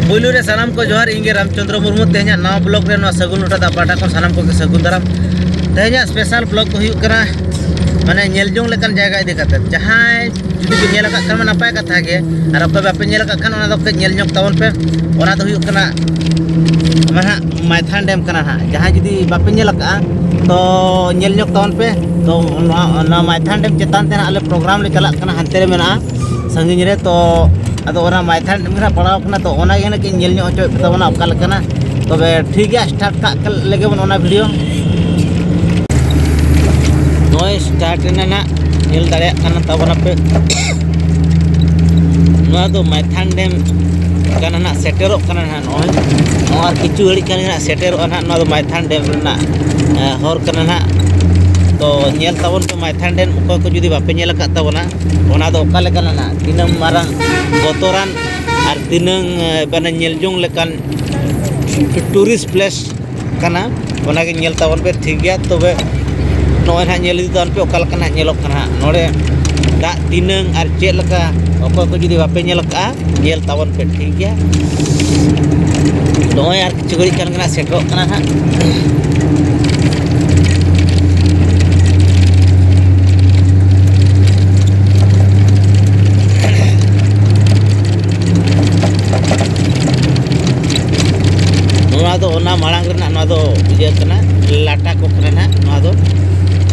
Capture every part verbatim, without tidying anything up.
ᱯᱩᱭᱞᱩ ᱨᱮ ᱥᱟᱱᱟᱢ ᱠᱚ ᱡᱚᱦᱟᱨ, ᱤᱧ ᱜᱮ ᱨᱟᱢᱪᱚᱸᱫᱽᱨᱚ ᱢᱩᱨᱢᱩ᱾ ᱛᱮᱦᱮᱧᱟᱜ ᱱᱟᱣᱟ ᱵᱞᱚᱜ ᱨᱮ ᱱᱚᱣᱟ ᱥᱟᱹᱜᱩᱱ ᱞᱚᱴᱟ ᱫᱟᱜ ᱯᱟᱦᱴᱟ ᱠᱷᱚᱱ ᱥᱟᱱᱟᱢ ᱠᱚᱜᱮ ᱥᱟᱹᱜᱩᱱ ᱫᱟᱨᱟᱢ᱾ ᱛᱮᱦᱮᱧᱟᱜ ᱥᱯᱮᱥᱟᱞ ᱵᱞᱚᱜ ᱫᱚ ᱦᱩᱭᱩᱜ ᱠᱟᱱᱟ, ᱢᱟᱱᱮ, ᱧᱮᱞ ᱡᱚᱝ ᱞᱮᱠᱟᱱ ᱡᱟᱭᱜᱟ ᱤᱫᱤ ᱠᱟᱛᱮ᱾ ᱡᱟᱦᱟᱸᱭ ᱡᱩᱫᱤ ᱯᱮ ᱧᱮᱞ ᱟᱠᱟᱫ ᱠᱷᱟᱱ ᱢᱟ ᱱᱟᱯᱟᱭ ᱠᱟᱛᱷᱟ ᱜᱮ, ᱟᱨ ᱚᱠᱚᱭ ᱵᱟᱯᱮ ᱧᱮᱞ ᱟᱠᱟᱫ ᱠᱷᱟᱱ ᱚᱱᱟ ᱫᱚ ᱠᱟᱹᱡ ᱧᱮᱞ ᱧᱚᱜ ᱛᱟᱵᱚᱱ ᱯᱮ᱾ ᱚᱱᱟ ᱫᱚ ᱦᱩᱭᱩᱜ ᱠᱟᱱᱟ, ᱚᱱᱟ ᱦᱟᱸᱜ ᱢᱟᱭᱛᱷᱟᱱ ᱰᱮᱢ ᱠᱟᱱᱟ ᱦᱟᱸᱜ᱾ ᱡᱟᱦᱟᱸᱭ ᱡᱩᱫᱤ ᱵᱟᱯᱮ ᱧᱮᱞ ᱟᱠᱟᱫᱼᱟ, ᱛᱚ ᱧᱮᱞ ᱧᱚᱜ ᱛᱟᱵᱚᱱ ᱯᱮ᱾ ᱛᱚ ᱱᱚᱣᱟ, ᱱᱚᱣᱟ ᱢᱟᱭᱛᱷᱟᱱ ᱰᱮᱢ ᱪᱮᱛᱟᱱ ᱛᱮ ᱦᱟᱸᱜ ᱟᱞᱮ ᱯᱨᱳᱜᱨᱟᱢ ᱞᱮ ᱪᱟᱞᱟᱜ ᱠᱟᱱᱟ, ᱦᱟᱱᱛᱮ ᱨᱮ ᱢᱮᱱᱟᱜᱼᱟ ᱥᱟᱺᱜᱤᱧ ᱨᱮ᱾ ᱛᱚ ᱟᱫᱚ ᱚᱱᱟ ᱢᱟᱭᱛᱷᱟᱱ ᱰᱮᱢ ᱜᱮ ᱦᱟᱸᱜ ᱯᱟᱲᱟᱣ ᱠᱟᱱᱟ, ᱛᱚ ᱚᱱᱟ ᱜᱮ ᱦᱟᱸᱜ ᱧᱮᱞ ᱧᱚᱜ ᱦᱚᱪᱚᱭᱮᱫ ᱯᱮ ᱛᱟᱵᱚᱱᱟ ᱚᱠᱟ ᱞᱮᱠᱟᱱᱟ᱾ ᱛᱚᱵᱮ ᱴᱷᱤᱠ ᱜᱮᱭᱟ, ᱥᱴᱟᱨᱴ ᱠᱟᱜ ᱞᱮᱜᱮ ᱵᱚᱱ ᱚᱱᱟ ᱵᱷᱤᱰᱤᱭᱳ᱾ ᱱᱚᱜᱼᱚᱭ ᱥᱴᱟᱨᱴ ᱮᱱᱟ ᱱᱟᱜ, ᱧᱮᱞ ᱫᱟᱲᱮᱭᱟᱜ ᱠᱟᱱᱟ ᱛᱟᱵᱚᱱᱟᱯᱮ᱾ ᱱᱚᱣᱟ ᱫᱚ ᱢᱟᱭᱛᱷᱟᱱ ᱰᱮᱢ ᱠᱟᱱᱟ ᱱᱟᱜ, ᱥᱮᱴᱮᱨᱚᱜ ᱠᱟᱱᱟ ᱱᱟᱜ᱾ ᱱᱚᱜᱼᱚᱭ ᱱᱚᱣᱟ ᱟᱨ ᱠᱤᱪᱷᱩ ᱜᱷᱟᱹᱲᱤᱡ ᱠᱷᱟᱱ ᱜᱮ ᱱᱟᱜ ᱥᱮᱴᱮᱨᱚᱜᱼᱟ ᱱᱟᱜ᱾ ᱱᱚᱣᱟ ᱫᱚ ᱢᱟᱭᱛᱷᱟᱱ ᱰᱮᱢ ᱨᱮᱱᱟᱜ, ᱮ, ᱦᱚᱨ ᱠᱟᱱᱟ ᱱᱟᱜ᱾ ᱛᱚ ᱧᱮᱞ ᱛᱟᱵᱚᱱ ᱯᱮ ᱢᱟᱭᱛᱷᱟᱱ ᱰᱮᱢ, ᱚᱠᱚᱭ ᱠᱚ ᱡᱩᱫᱤ ᱵᱟᱯᱮ ᱧᱮᱞ ᱟᱠᱟᱫ ᱛᱟᱵᱚᱱᱟ, ᱚᱱᱟ ᱫᱚ ᱚᱠᱟ ᱞᱮᱠᱟᱱᱟ ᱱᱟᱜ, ᱛᱤᱱᱟᱹᱝ ᱢᱟᱨᱟᱝ ᱵᱚᱛᱚᱨᱟᱱ ᱟᱨ ᱛᱤᱱᱟᱹᱝ, ᱮ, ᱢᱟᱱᱮ, ᱧᱮᱞ ᱡᱚᱝ ᱞᱮᱠᱟᱱ ᱴᱩᱨᱤᱥᱴ ᱯᱞᱮᱥ ᱠᱟᱱᱟ, ᱚᱱᱟᱜᱮ ᱧᱮᱞ ᱛᱟᱵᱚᱱ ᱯᱮ᱾ ᱴᱷᱤᱠ ᱜᱮᱭᱟ, ᱛᱚᱵᱮ ᱱᱚᱜᱼᱚᱭ ᱱᱟᱦᱟᱜ ᱧᱮᱞ ᱤᱫᱤ ᱛᱟᱵᱚᱱ ᱯᱮ ᱚᱠᱟ ᱞᱮᱠᱟ ᱱᱟᱦᱟᱜ ᱧᱮᱞᱚᱜ ᱠᱟᱱᱟ ᱦᱟᱸᱜ᱾ ᱱᱚᱰᱮ ᱫᱟᱜ ᱛᱤᱱᱟᱹᱝ ᱟᱨ ᱪᱮᱫ ᱞᱮᱠᱟ, ᱚᱠᱚᱭ ᱠᱚ ᱡᱩᱫᱤ ᱵᱟᱯᱮ ᱧᱮᱞ ᱟᱠᱟᱫᱼᱟ, ᱧᱮᱞ ᱛᱟᱵᱚᱱ ᱯᱮ᱾ ᱴᱷᱤᱠ ᱜᱮᱭᱟ, ᱱᱚᱜᱼᱚᱭ ᱟᱨ ᱠᱤᱪᱷᱩ ᱜᱷᱟᱹᱲᱤᱡ ᱠᱷᱟᱱ ᱜᱮ ᱱᱟᱦᱟᱜ ᱥᱮᱴᱮᱨᱚᱜ ᱠᱟᱱᱟ ᱦᱟᱸᱜ᱾ ᱱᱚᱣᱟ ᱫᱚ ᱚᱱᱟ ᱢᱟᱲᱟᱝ ᱨᱮᱱᱟᱜ, ᱱᱚᱣᱟ ᱫᱚ ᱤᱭᱟᱹ ᱠᱟᱱᱟ, ᱞᱟᱴᱟ ᱠᱚ ᱠᱟᱱᱟ ᱱᱟᱦᱟᱜ᱾ ᱱᱚᱣᱟ ᱫᱚ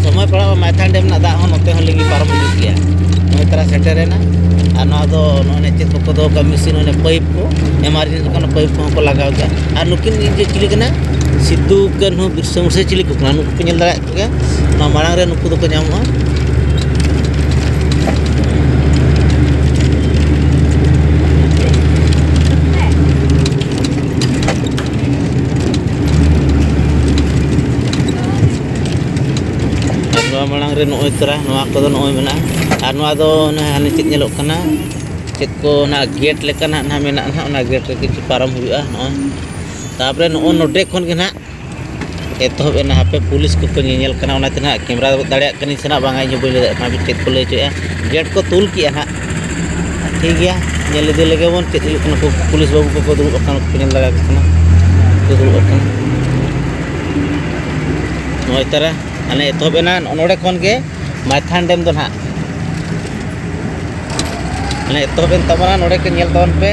ᱥᱚᱢᱚᱭ ᱯᱟᱲᱟᱣ ᱢᱟᱭᱛᱷᱟᱱ ᱰᱮᱢ ᱨᱮᱱᱟᱜ ᱫᱟᱜ ᱦᱚᱸ ᱱᱚᱛᱮ ᱦᱚᱸ ᱞᱤᱸᱜᱤ ᱯᱟᱨᱚᱢ ᱦᱤᱡᱩᱜ ᱜᱮᱭᱟ᱾ ᱱᱚᱜᱼᱚᱭ ᱛᱟᱨᱟ ᱥᱮᱴᱮᱨᱮᱱᱟ᱾ ᱟᱨ ᱱᱚᱣᱟ ᱫᱚ ᱱᱚᱜᱼᱚᱭ ᱪᱮᱫ ᱠᱚᱠᱚ ᱫᱚᱦᱚ ᱠᱟᱜᱼᱟ, ᱢᱮᱥᱤᱱ, ᱚᱱᱮ ᱯᱟᱭᱤᱯ ᱠᱚ, ᱮᱢᱟᱨᱡᱮᱱᱥᱤ ᱠᱟᱱᱟ, ᱯᱟᱭᱤᱯ ᱠᱚᱦᱚᱸ ᱠᱚ ᱞᱟᱜᱟᱣ ᱜᱮᱭᱟ᱾ ᱟᱨ ᱱᱩᱠᱤᱱ ᱤᱭᱟᱹ ᱪᱤᱞᱤ ᱠᱟᱱᱟ? ᱥᱤᱫᱩ ᱠᱟᱹᱱᱦᱩ ᱵᱤᱨᱥᱟ ᱢᱩᱱᱰᱟ ᱪᱤᱞᱤ ᱠᱚ ᱠᱟᱱᱟ? ᱱᱩᱠᱩ ᱯᱮ ᱧᱮᱞ ᱫᱟᱲᱮᱭᱟᱜ ᱠᱚᱜᱮᱭᱟ, ᱱᱚᱣᱟ ᱢᱟᱲᱟᱝ ᱨᱮ ᱱᱩᱠᱩ ᱫᱚᱠᱚ ᱧᱟᱢᱚᱜᱼᱟ᱾ ᱟᱨ ᱱᱚᱣᱟ ᱢᱟᱲᱟᱝ ᱨᱮ ᱱᱚᱜᱼᱚᱭ ᱛᱚᱨᱟ, ᱱᱚᱣᱟ ᱠᱚᱫᱚ ᱱᱚᱜᱼᱚᱭ ᱢᱮᱱᱟᱜᱼᱟ᱾ ᱟᱨ ᱱᱚᱣᱟ ᱫᱚ ᱚᱱᱟ ᱦᱟᱱᱮ ᱪᱮᱫ ᱧᱮᱞᱚᱜ ᱠᱟᱱᱟ, ᱪᱮᱫ ᱠᱚ ᱚᱱᱟ ᱜᱮᱴ ᱞᱮᱠᱟ ᱱᱟᱦᱟᱜ, ᱱᱟᱦᱟᱜ ᱢᱮᱱᱟᱜᱼᱟ ᱱᱟᱦᱟᱜ, ᱚᱱᱟ ᱜᱮᱴ ᱨᱮ ᱠᱤᱪᱷᱩ ᱯᱟᱨᱚᱢ ᱦᱩᱭᱩᱜᱼᱟ ᱱᱚᱜᱼᱚᱭ᱾ ᱛᱟᱨᱯᱚᱨᱮ ᱱᱚᱜᱼᱚ ᱱᱚᱰᱮ ᱠᱷᱚᱱ ᱜᱮ ᱱᱟᱦᱟᱜ ᱮᱛᱚᱦᱚᱵ ᱮᱱᱟ᱾ ᱦᱟᱯᱮ, ᱯᱩᱞᱤᱥ ᱠᱚᱠᱚ ᱧᱮᱧᱮᱞ ᱠᱟᱱᱟ, ᱚᱱᱟᱛᱮ ᱱᱟᱦᱟᱜ ᱠᱮᱢᱮᱨᱟ ᱫᱟᱲᱮᱭᱟᱜ ᱠᱟᱹᱱᱟᱹᱧ ᱥᱮ ᱱᱟᱦᱟᱜ ᱵᱟᱝᱟ, ᱤᱧ ᱦᱚᱸ ᱵᱟᱹᱧ ᱞᱟᱹᱭ ᱫᱟᱲᱮᱭᱟᱜ ᱠᱟᱱᱟ ᱪᱮᱫ ᱠᱚ ᱞᱟᱹᱭ ᱦᱚᱪᱚᱭᱮᱫᱼᱟ᱾ ᱜᱮᱴ ᱠᱚ ᱛᱩᱞ ᱠᱮᱜᱼᱟ ᱱᱟᱦᱟᱜ, ᱴᱷᱤᱠ ᱜᱮᱭᱟ᱾ ᱧᱮᱞ ᱤᱫᱤ ᱞᱮᱜᱮ ᱵᱚᱱ ᱪᱮᱫ ᱦᱩᱭᱩᱜ ᱠᱟᱱᱟ᱾ ᱩᱱᱠᱩ ᱯᱩᱞᱤᱥ ᱵᱟᱹᱵᱩ ᱠᱚᱠᱚ ᱫᱩᱲᱩᱵ ᱟᱠᱟᱱᱟ, ᱠᱚ ᱧᱮᱞ ᱫᱟᱲᱮᱭᱟᱠᱚ ᱠᱟᱱᱟ, ᱠᱚ ᱫᱩᱲᱩᱵ ᱟᱠᱟᱱᱟ᱾ ᱱᱚᱜᱼᱚᱭ ᱛᱟᱨᱟ ᱦᱟᱱᱮ ᱮᱛᱚᱦᱚᱵ ᱮᱱᱟ, ᱱᱚᱰᱮ ᱠᱷᱚᱱ ᱜᱮ ᱢᱟᱭᱛᱷᱟᱱ ᱰᱮᱢ ᱫᱚ ᱱᱟᱦᱟᱜ ᱢᱟᱱᱮ ᱮᱛᱚᱦᱚᱵ ᱮᱱ ᱛᱟᱵᱚᱱᱟ᱾ ᱱᱚᱰᱮ ᱠᱚ ᱧᱮᱞ ᱛᱟᱵᱚᱱ ᱯᱮ,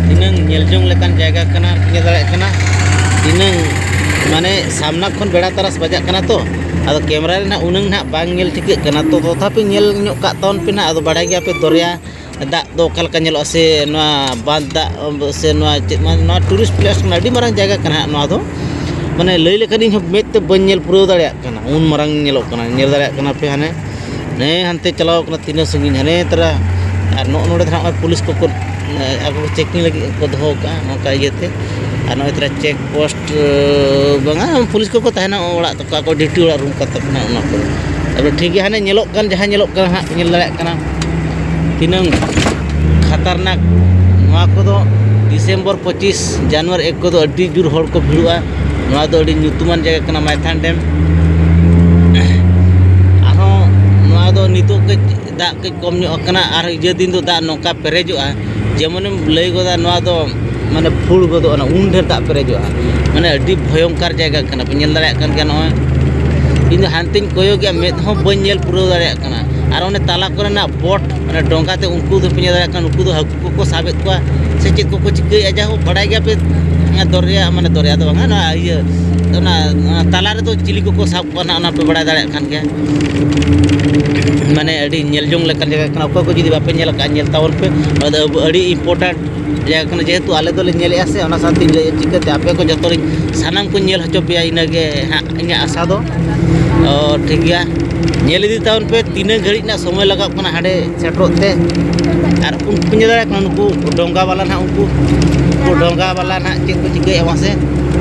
ᱛᱤᱱᱟᱹᱝ ᱧᱮᱞ ᱡᱚᱝ ᱞᱮᱠᱟᱱ ᱡᱟᱭᱜᱟ ᱠᱟᱱᱟ, ᱧᱮᱞ ᱫᱟᱲᱮᱭᱟᱜ ᱠᱟᱱᱟ᱾ ᱛᱤᱱᱟᱹᱝ ᱢᱟᱱᱮ ᱥᱟᱢᱱᱟ ᱠᱷᱚᱱ ᱵᱮᱲᱟ ᱛᱟᱨᱟᱥ ᱵᱟᱡᱟᱜ ᱠᱟᱱᱟ ᱛᱚ, ᱟᱫᱚ ᱠᱮᱢᱨᱟ ᱨᱮ ᱱᱟᱦᱟᱜ ᱩᱱᱟᱹᱝ ᱱᱟᱦᱟᱜ ᱵᱟᱝ ᱧᱮᱞ ᱴᱷᱤᱠᱟᱹᱜ ᱠᱟᱱᱟ᱾ ᱛᱚ ᱛᱚᱛᱷᱟᱯᱤ ᱧᱮᱞ ᱧᱚᱜ ᱠᱟᱜ ᱛᱟᱵᱚᱱ ᱯᱮ ᱱᱟᱦᱟᱜ᱾ ᱟᱫᱚ ᱵᱟᱲᱟᱭ ᱜᱮᱭᱟ ᱯᱮ ᱫᱚᱨᱭᱟ ᱫᱟᱜ ᱫᱚ ᱚᱠᱟ ᱞᱮᱠᱟ ᱧᱮᱞᱚᱜᱼᱟ, ᱥᱮ ᱱᱚᱣᱟ ᱵᱟᱸᱫᱷ ᱫᱟᱜ, ᱥᱮ ᱱᱚᱣᱟ ᱪᱮᱫ, ᱢᱟᱱᱮ ᱱᱚᱣᱟ ᱴᱩᱨᱤᱥᱴ ᱯᱞᱮᱥ ᱠᱟᱱᱟ, ᱟᱹᱰᱤ ᱢᱟᱨᱟᱝ ᱡᱟᱭᱜᱟ ᱠᱟᱱᱟ ᱦᱟᱸᱜ ᱱᱚᱣᱟ ᱫᱚ᱾ ᱢᱟᱱᱮ ᱞᱟᱹᱭ ᱞᱮᱠᱷᱟᱱ ᱤᱧ ᱦᱚᱸ ᱢᱮᱫ ᱛᱮ ᱵᱟᱹᱧ ᱧᱮᱞ ᱯᱩᱨᱟᱹᱣ ᱫᱟᱲᱮᱭᱟᱜ ᱠᱟᱱᱟ, ᱩᱱ ᱢᱟᱨᱟᱝ ᱧᱮᱞᱚᱜ ᱠᱟᱱᱟ᱾ ᱧᱮᱞ ᱫᱟᱲᱮᱭᱟᱜ ᱠᱟᱱᱟ ᱯᱮ ᱦᱟᱱᱮ, ᱦᱟᱱᱮ ᱦᱟᱱᱛᱮ ᱪᱟᱞᱟᱣ ᱠᱟᱱᱟ ᱛᱤᱱᱟᱹᱜ ᱥᱟᱺᱜᱤᱧ, ᱦᱟᱱᱮ ᱛᱟᱨᱟ᱾ ᱟᱨ ᱱᱚᱜᱼᱚ ᱱᱚᱰᱮ ᱫᱚ ᱦᱟᱸᱜ ᱱᱚᱜᱼᱚᱭ ᱯᱩᱞᱤᱥ ᱠᱚᱠᱚ, ᱟᱠᱚ ᱠᱚ ᱪᱮᱠᱤᱝ ᱞᱟᱹᱜᱤᱫ ᱠᱚ ᱫᱚᱦᱚ ᱠᱟᱜᱼᱟ ᱱᱚᱝᱠᱟ ᱤᱭᱟᱹᱛᱮ᱾ ᱟᱨ ᱱᱚᱜᱼᱚᱭ ᱛᱟᱨᱟ ᱪᱮᱠ ᱯᱳᱥᱴ, ᱵᱟᱝᱟ, ᱯᱩᱞᱤᱥ ᱠᱚᱠᱚ ᱛᱟᱦᱮᱱᱟ ᱚᱲᱟᱜ ᱛᱟᱠᱚ, ᱟᱠᱚ ᱰᱤᱭᱩᱴᱤ ᱚᱲᱟᱜ ᱨᱩᱢ ᱠᱟᱛᱮ ᱠᱟᱱᱟ ᱚᱱᱟ ᱠᱚᱨᱮ᱾ ᱛᱟᱨᱯᱚᱨᱮ ᱴᱷᱤᱠ ᱜᱮᱭᱟ, ᱦᱟᱱᱮ ᱧᱮᱞᱚᱜ ᱠᱟᱱ, ᱡᱟᱦᱟᱸ ᱧᱮᱞᱚᱜ ᱠᱟᱱᱟ ᱦᱟᱸᱜ, ᱧᱮᱞ ᱫᱟᱲᱮᱭᱟᱜ ᱠᱟᱱᱟ ᱛᱤᱱᱟᱹᱝ ᱠᱷᱟᱛᱟᱨᱱᱟᱠ᱾ ᱱᱚᱣᱟ ᱠᱚᱫᱚ ᱰᱤᱥᱮᱢᱵᱚᱨ ᱯᱚᱸᱪᱤᱥ, ᱡᱟᱱᱩᱣᱟᱨᱤ ᱮᱠ ᱠᱚᱫᱚ ᱟᱹᱰᱤ ᱡᱳᱨ ᱦᱚᱲ ᱠᱚ ᱵᱷᱤᱲᱚᱜᱼᱟ᱾ ᱱᱚᱣᱟ ᱫᱚ ᱟᱹᱰᱤ ᱧᱩᱛᱩᱢᱟᱱ ᱡᱟᱭᱜᱟ ᱠᱟᱱᱟ, ᱢᱟᱭᱛᱷᱟᱱ ᱰᱮᱢ᱾ ᱟᱨᱦᱚᱸ ᱱᱚᱣᱟ ᱫᱚ ᱱᱤᱛᱚᱜ ᱠᱟᱹᱡ ᱫᱟᱜ ᱠᱟᱹᱡ ᱠᱚᱢ ᱧᱚᱜ ᱟᱠᱟᱱᱟ, ᱟᱨ ᱤᱭᱟᱹ ᱫᱤᱱ ᱫᱚ ᱫᱟᱜ ᱱᱚᱝᱠᱟ ᱯᱮᱨᱮᱡᱚᱜᱼᱟ, ᱡᱮᱢᱚᱱᱮᱢ ᱞᱟᱹᱭ ᱜᱚᱫᱟ ᱱᱚᱣᱟ ᱫᱚ ᱢᱟᱱᱮ ᱯᱷᱩᱲ ᱜᱚᱫᱚᱜᱼᱟ, ᱩᱱ ᱰᱷᱮᱨ ᱫᱟᱜ ᱯᱮᱨᱮᱡᱚᱜᱼᱟ᱾ ᱢᱟᱱᱮ ᱟᱹᱰᱤ ᱵᱷᱚᱭᱚᱝᱠᱟᱨ ᱡᱟᱭᱜᱟ ᱠᱟᱱᱟ, ᱯᱮ ᱧᱮᱞ ᱫᱟᱲᱮᱭᱟᱜ ᱠᱟᱱ ᱜᱮᱭᱟ᱾ ᱱᱚᱜᱼᱚᱭ ᱤᱧ ᱫᱚ ᱦᱟᱱᱛᱮᱧ ᱠᱚᱭᱚᱜᱮᱜᱼᱟ, ᱢᱮᱫ ᱦᱚᱸ ᱵᱟᱹᱧ ᱧᱮᱞ ᱯᱩᱨᱟᱹᱣ ᱫᱟᱲᱮᱭᱟᱜ ᱠᱟᱱᱟ᱾ ᱟᱨ ᱚᱱᱮ ᱛᱟᱞᱟ ᱠᱚᱨᱮᱱᱟᱜ ᱵᱳᱴ, ᱢᱟᱱᱮ ᱰᱚᱸᱜᱟ ᱛᱮ, ᱩᱱᱠᱩ ᱫᱚ ᱯᱮ ᱧᱮᱞ ᱫᱟᱲᱮᱭᱟᱜ ᱠᱟᱱᱟ, ᱩᱱᱠᱩ ᱫᱚ ᱦᱟᱹᱠᱩ ᱠᱚᱠᱚ ᱥᱟᱵᱮᱫ ᱠᱚᱣᱟ ᱥᱮ ᱪᱮᱫ ᱠᱚᱠᱚ ᱪᱤᱠᱟᱹᱭᱮᱫᱼᱟ, ᱡᱟᱭᱦᱳᱠ ᱵᱟᱲᱟᱭ ᱜᱮᱭᱟ ᱯᱮ᱾ ᱫᱚᱨᱭᱟ, ᱢᱟᱱᱮ ᱫᱚᱨᱭᱟ ᱫᱚ ᱵᱟᱝᱟ, ᱱᱚᱣᱟ ᱤᱭᱟᱹ, ᱚᱱᱟ, ᱚᱱᱟ ᱛᱟᱞᱟ ᱨᱮᱫᱚ ᱪᱤᱞᱤ ᱠᱚᱠᱚ ᱥᱟᱵ ᱠᱚᱣᱟ ᱱᱟᱦᱟᱜ, ᱚᱱᱟ ᱯᱮ ᱵᱟᱲᱟᱭ ᱫᱟᱲᱮᱭᱟᱜ ᱠᱟᱱ ᱜᱮᱭᱟ᱾ ᱢᱟᱱᱮ ᱟᱹᱰᱤ ᱧᱮᱞ ᱡᱚᱝ ᱞᱮᱠᱟᱱ ᱡᱟᱭᱜᱟ ᱠᱟᱱᱟ᱾ ᱚᱠᱚᱭ ᱠᱚ ᱡᱩᱫᱤ ᱵᱟᱯᱮ ᱧᱮᱞ ᱟᱠᱟᱫᱼᱟ, ᱧᱮᱞ ᱛᱟᱵᱚᱱ ᱯᱮ᱾ ᱱᱚᱣᱟ ᱫᱚ ᱟᱵᱚ ᱟᱹᱰᱤ important ᱡᱟᱭᱜᱟ ᱠᱟᱱᱟ, ᱡᱮᱦᱮᱛᱩ ᱟᱞᱮ ᱫᱚᱞᱮ ᱧᱮᱞᱮᱫᱼᱟ ᱥᱮ, ᱚᱱᱟ ᱥᱟᱶᱛᱮᱧ ᱞᱟᱹᱭᱮᱫᱼᱟ᱾ ᱪᱤᱠᱟᱹᱛᱮ ᱟᱯᱮ ᱠᱚ ᱡᱚᱛᱚ ᱨᱤᱧ, ᱥᱟᱱᱟᱢ ᱠᱚᱧ ᱧᱮᱞ ᱦᱚᱪᱚ ᱯᱮᱭᱟ, ᱤᱱᱟᱹᱜᱮ ᱦᱟᱸᱜ ᱤᱧᱟᱹᱜ ᱟᱥᱟ ᱫᱚ᱾ ᱚ, ᱴᱷᱤᱠ ᱜᱮᱭᱟ, ᱧᱮᱞ ᱤᱫᱤ ᱛᱟᱵᱚᱱ ᱯᱮ ᱛᱤᱱᱟᱹᱜ ᱜᱷᱟᱹᱲᱤᱡ ᱨᱮᱱᱟᱜ ᱥᱚᱢᱚᱭ ᱞᱟᱜᱟᱜ ᱠᱟᱱᱟ ᱦᱟᱸᱰᱮ ᱥᱮᱴᱮᱨᱚᱜ ᱛᱮ᱾ ᱟᱨ ᱩᱱᱠᱩ ᱧᱮᱞ ᱫᱟᱲᱮᱭᱟᱜ ᱠᱟᱱᱟ, ᱱᱩᱠᱩ ᱰᱚᱸᱜᱟ ᱵᱟᱞᱟ ᱱᱟᱦᱟᱜ, ᱩᱱᱠᱩ, ᱩᱱᱠᱩ ᱰᱚᱸᱜᱟ ᱵᱟᱞᱟ ᱱᱟᱦᱟᱜ ᱪᱮᱫ ᱠᱚ ᱪᱤᱠᱟᱹᱭᱮᱫᱼᱟ ᱢᱟᱥᱮ?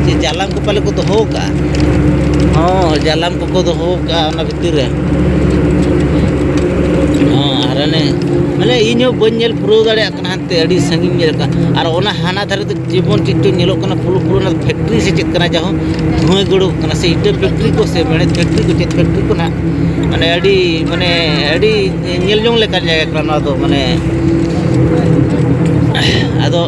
ᱪᱮᱫ ᱡᱟᱞᱟᱢ ᱠᱚ ᱯᱟᱞᱮ ᱠᱚ ᱫᱚᱦᱚ ᱠᱟᱜᱼᱟ? ᱦᱚᱸ, ᱡᱟᱞᱟᱢ ᱠᱚᱠᱚ ᱫᱚᱦᱚ ᱠᱟᱜᱼᱟ ᱚᱱᱟ ᱵᱷᱤᱛᱤᱨ ᱨᱮ᱾ ᱦᱚᱸ, ᱟᱨ ᱚᱱᱮ, ᱢᱟᱱᱮ ᱤᱧ ᱦᱚᱸ ᱵᱟᱹᱧ ᱧᱮᱞ ᱯᱩᱨᱟᱹᱣ ᱫᱟᱲᱮᱭᱟᱜ ᱠᱟᱱᱟ, ᱦᱟᱱᱛᱮ ᱟᱹᱰᱤ ᱥᱟᱺᱜᱤᱧ ᱧᱮᱞᱚᱜ ᱠᱟᱱᱟ᱾ ᱟᱨ ᱚᱱᱟ ᱦᱟᱱᱟ ᱫᱷᱟᱨᱮ ᱫᱚ ᱡᱮᱢᱚᱱ ᱪᱮᱫ ᱪᱚ ᱧᱮᱞᱚᱜ ᱠᱟᱱᱟ, ᱯᱩᱨᱟᱹ ᱯᱩᱨᱟᱹ ᱚᱱᱟ ᱯᱷᱮᱠᱴᱨᱤ ᱥᱮ ᱪᱮᱫ ᱠᱟᱱᱟ, ᱡᱟᱦᱳ ᱫᱷᱩᱣᱟᱹ ᱜᱮ ᱩᱰᱩᱠᱚᱜ ᱠᱟᱱᱟ, ᱥᱮ ᱤᱴᱟᱹ ᱯᱷᱮᱠᱴᱨᱤ ᱠᱚ ᱥᱮ ᱢᱮᱬᱦᱮᱫ ᱯᱷᱮᱠᱴᱨᱤ ᱠᱚ, ᱪᱮᱫ ᱯᱷᱮᱠᱴᱨᱤ ᱠᱚ ᱱᱟᱦᱟᱜ, ᱢᱟᱱᱮ ᱟᱹᱰᱤ, ᱢᱟᱱᱮ ᱟᱹᱰᱤ ᱧᱮᱞ ᱡᱚᱝ ᱞᱮᱠᱟᱱ ᱡᱟᱭᱜᱟ ᱠᱟᱱᱟ ᱱᱚᱣᱟ ᱫᱚ᱾ ᱢᱟᱱᱮ ᱟᱫᱚ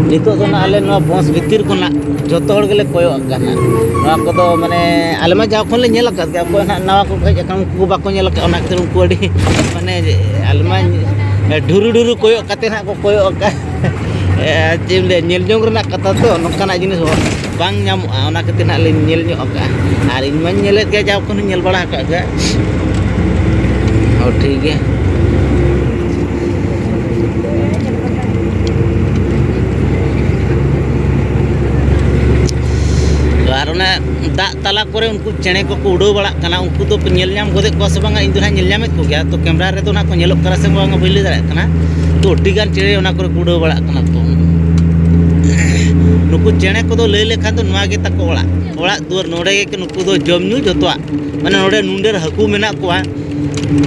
ᱱᱤᱛᱚᱜ ᱫᱚ ᱱᱟᱜ ᱟᱞᱮ ᱱᱚᱣᱟ ᱵᱚᱥ ᱵᱷᱤᱛᱤᱨ ᱠᱷᱚᱱᱟᱜ ᱡᱚᱛᱚ ᱦᱚᱲ ᱜᱮᱞᱮ ᱠᱚᱭᱚᱜ ᱟᱠᱟᱫ ᱱᱟᱜ᱾ ᱱᱚᱣᱟ ᱠᱚᱫᱚ ᱢᱟᱱᱮ ᱟᱞᱮ ᱢᱟ ᱡᱟᱣ ᱠᱷᱚᱱ ᱞᱮ ᱧᱮᱞ ᱟᱠᱟᱫ ᱜᱮᱭᱟ, ᱚᱠᱚᱭ ᱱᱟᱜ ᱱᱟᱣᱟ ᱠᱚ ᱦᱮᱡ ᱟᱠᱟᱱᱟ, ᱩᱱᱠᱩ ᱠᱚ ᱵᱟᱠᱚ ᱧᱮᱞ ᱟᱠᱟᱫ, ᱚᱱᱟ ᱠᱷᱟᱹᱛᱤᱨ ᱩᱱᱠᱩ ᱟᱹᱰᱤ ᱢᱟᱱᱮ ᱟᱞᱮ ᱢᱟ ᱰᱷᱩᱨᱩ ᱰᱷᱩᱨᱩ ᱠᱚᱭᱚᱜ ᱠᱟᱛᱮ ᱱᱟᱜ ᱠᱚ ᱠᱚᱭᱚᱜ ᱟᱠᱟᱫ᱾ ᱪᱮᱫ ᱮᱢ ᱞᱟᱹᱭᱟ, ᱧᱮᱞ ᱡᱚᱝ ᱨᱮᱱᱟᱜ ᱠᱟᱛᱷᱟ ᱛᱚ, ᱱᱚᱝᱠᱟᱱᱟᱜ ᱡᱤᱱᱤᱥ ᱵᱟᱝ ᱧᱟᱢᱚᱜᱼᱟ, ᱚᱱᱟ ᱠᱷᱟᱹᱛᱤᱨ ᱱᱟᱜ ᱞᱤᱧ ᱧᱮᱞ ᱧᱚᱜ ᱟᱠᱟᱫᱼᱟ᱾ ᱟᱨ ᱤᱧ ᱢᱟᱧ ᱧᱮᱞᱮᱫ ᱜᱮᱭᱟ, ᱡᱟᱣ ᱠᱷᱚᱱ ᱦᱚᱸᱧ ᱧᱮᱞ ᱵᱟᱲᱟ ᱟᱠᱟᱫ ᱜᱮᱭᱟ᱾ ᱦᱚᱸ, ᱴᱷᱤᱠ ᱜᱮᱭᱟ᱾ ᱟᱨ ᱚᱱᱟ ᱫᱟᱜ ᱛᱟᱞᱟ ᱠᱚᱨᱮ ᱩᱱᱠᱩ ᱪᱮᱬᱮ ᱠᱚᱠᱚ ᱩᱰᱟᱹᱣ ᱵᱟᱲᱟᱜ ᱠᱟᱱᱟ, ᱩᱱᱠᱩ ᱫᱚ ᱯᱮ ᱧᱮᱞ ᱧᱟᱢ ᱜᱚᱫᱮᱫ ᱠᱚᱣᱟ ᱥᱮ ᱵᱟᱝᱟ? ᱤᱧ ᱫᱚ ᱱᱟᱦᱟᱜ ᱧᱮᱞ ᱧᱟᱢᱮᱫ ᱠᱚᱜᱮᱭᱟ, ᱛᱚ ᱠᱮᱢᱨᱟ ᱨᱮᱫᱚ ᱱᱟᱦᱟᱜ ᱠᱚ ᱧᱮᱞᱚᱜ ᱠᱟᱱᱟ ᱥᱮ ᱵᱟᱝᱟ ᱵᱟᱹᱧ ᱞᱟᱹᱭ ᱫᱟᱲᱮᱭᱟᱜ ᱠᱟᱱᱟ᱾ ᱛᱚ ᱟᱹᱰᱤ ᱜᱟᱱ ᱪᱮᱬᱮ ᱚᱱᱟ ᱠᱚᱨᱮ ᱠᱚ ᱩᱰᱟᱹᱣ ᱵᱟᱲᱟᱜ ᱠᱟᱱᱟ ᱠᱚ᱾ ᱱᱩᱠᱩ ᱪᱮᱬᱮ ᱠᱚᱫᱚ ᱞᱟᱹᱭ ᱞᱮᱠᱷᱟᱱ ᱫᱚ ᱱᱚᱣᱟ ᱜᱮ ᱛᱟᱠᱚ ᱚᱲᱟᱜ, ᱚᱲᱟᱜ ᱫᱩᱣᱟᱹᱨ ᱱᱚᱰᱮ ᱜᱮ ᱱᱩᱠᱩ ᱫᱚ ᱡᱚᱢ ᱧᱩ ᱡᱚᱛᱚᱣᱟᱜ, ᱢᱟᱱᱮ ᱱᱚᱰᱮ ᱱᱩᱱᱰᱮᱨ ᱦᱟᱹᱠᱩ ᱢᱮᱱᱟᱜ ᱠᱚᱣᱟ,